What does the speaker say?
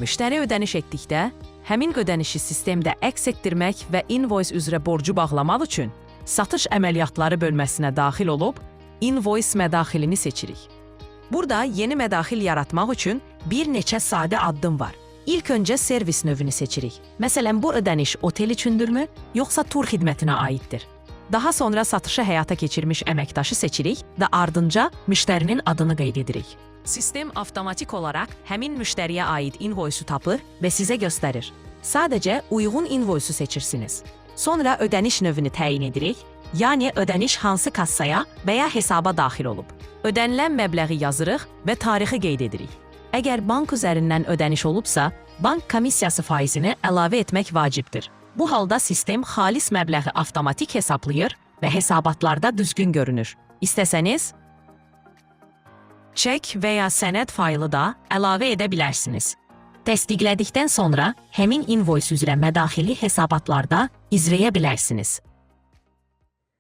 Müştəri ödəniş etdikdə, həmin ödənişi sistemdə əks etdirmək və invoice üzrə borcu bağlamaq üçün satış əməliyyatları bölməsinə daxil olub, invoice mədaxilini seçirik. Burada yeni mədaxil yaratmaq üçün bir neçə sadə addım var. İlk öncə servis növünü seçirik. Məsələn, bu ödəniş otel üçündürmü, yoxsa tur xidmətinə aiddir? Daha sonra satışı həyata keçirmiş əməkdaşı seçirik və ardınca müştərinin adını qeyd edirik. Sistem avtomatik olaraq həmin müştəriyə aid invoice-u tapır və sizə göstərir. Sadəcə uyğun invoice-u seçirsiniz. Sonra ödəniş növünü təyin edirik, yəni ödəniş hansı kassaya və ya hesaba daxil olub. Ödənilən məbləği yazırıq və tarixi qeyd edirik. Əgər bank üzərindən ödəniş olubsa, bank komissiyası faizini əlavə etmək vacibdir. Bu halda sistem xalis məbləği avtomatik hesablayır və hesabatlarda düzgün görünür. İstəsəniz, çek və ya sənəd faylı da əlavə edə bilərsiniz. Təsdiqlədikdən sonra həmin invoice üzrə mədaxili hesabatlarda izləyə bilərsiniz.